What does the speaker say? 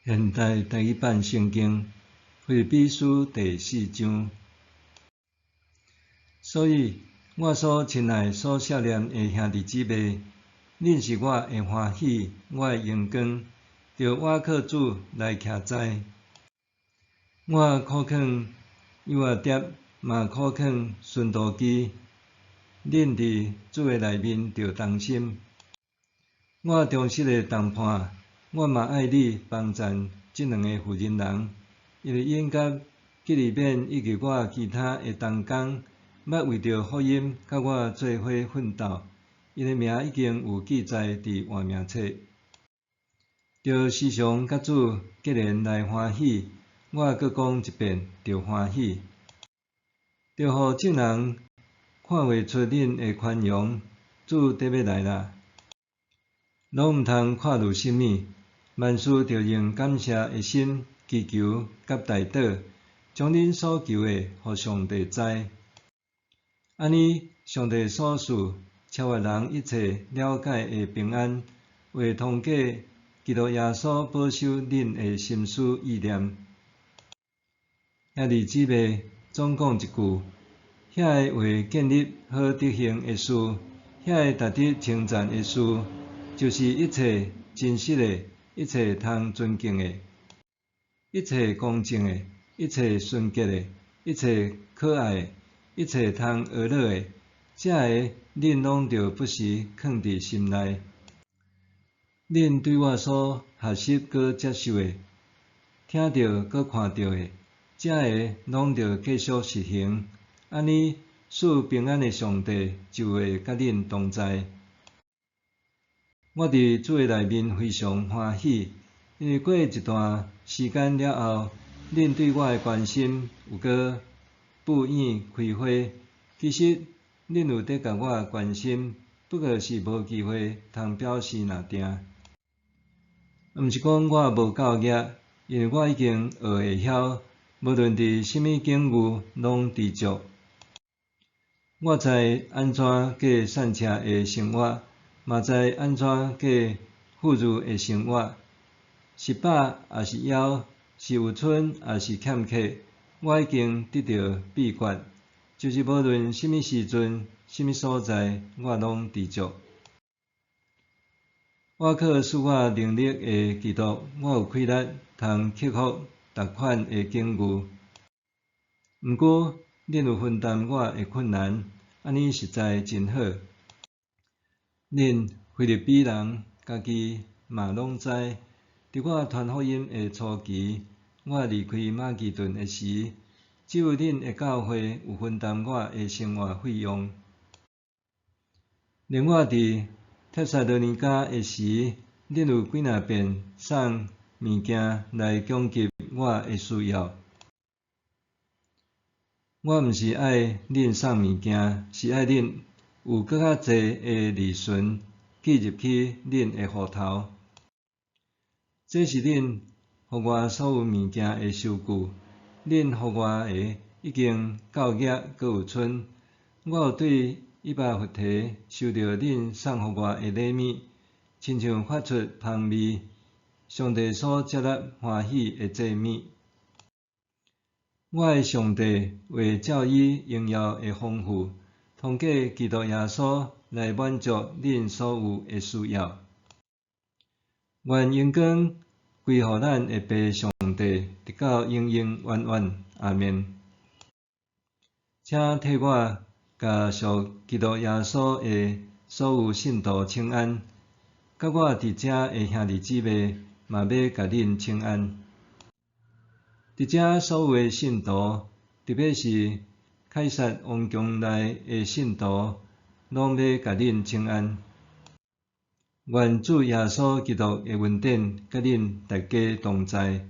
現代台語版聖經腓立比書第四章。所以，我所親愛、所惜念的兄弟姊妹，恁是我的歡喜，我的榮光，著倚靠主來徛在。我苦勸友阿蝶，嘛苦勸孫都基，恁佇主的內面著同心。我忠實的同伴，我嘛愛你幫贊這兩个婦人人，因為𪜶佮基利免以及我其他的同工，捌為著福音佮我做伙奮鬥，𪜶的名已經有記載佇活命冊。著時常佮主結連來歡喜，我閣講一遍，著歡喜。著予眾人看袂出恁的寬容，主得欲來啦。攏毋通掛慮啥物，萬事著用感謝的心祈求佮代禱，將恁所求的予上帝知。按呢，上帝所賜超越人一切了解的平安，會通過基督耶穌保守恁的心思意念。兄弟姊妹，總講一句，遐个為建立好德行的事，遐个值得稱讚的事，就是一切真實的，一切通尊敬的，一切公正的，一切純潔的，一切可愛的，一切通學樂的，這个恁攏著不時囥佇心內。恁對我所學習閣接受的，聽著閣看著的，這个攏著繼續實行，按呢，賜平安的上帝就會佮恁同在。我佇主的內面非常歡喜，因為過一段時間了後，恁對我的關心又閣布湧開花。其實，恁有佇共我關心，不過是無機會通表示爾定。毋是講我無夠額，因為我已經學會曉，無論佇啥物境遇，攏知足。我知按怎過散赤的生活，嘛知按怎過富裕的生活，是飽抑是枵，是有賰抑是欠缺，我已經得著秘訣，就是無論啥物時陣、啥物所在，我攏知足。倚靠賜我能力的基督，我有氣力通克服逐款的境遇。毋過，恁有分擔我的困難，按呢實在真好。恁腓立比人家己嘛攏知，佇我傳福音的初期，我離開馬其頓的時，只有恁的教會有分擔我的生活費用。連我佇帖撒羅尼迦的時，恁有幾若遍送物件來供給我的需要。我毋是愛恁送物件，是愛恁有閣較濟的利潤記入去恁的戶頭。這是恁予我所有物件的收據，恁予我的已經夠額，閣有賰。我有對以巴弗提收著恁送予我的禮物，親像發出芳味，上帝所接納歡喜的祭物。我的上帝會照伊榮耀的豐富，通過基督耶穌來滿足恁所有的需要。願榮光歸予咱的父上帝，直到永永遠遠。阿們。請替我共屬基督耶穌的所有信徒請安，佮我佇遮的兄弟姊妹嘛欲共恁請安。佇遮所有的信徒，特別是凱撒王宮內的信徒，攏欲共恁請安。願主耶穌基督的恩典佮恁大家同在。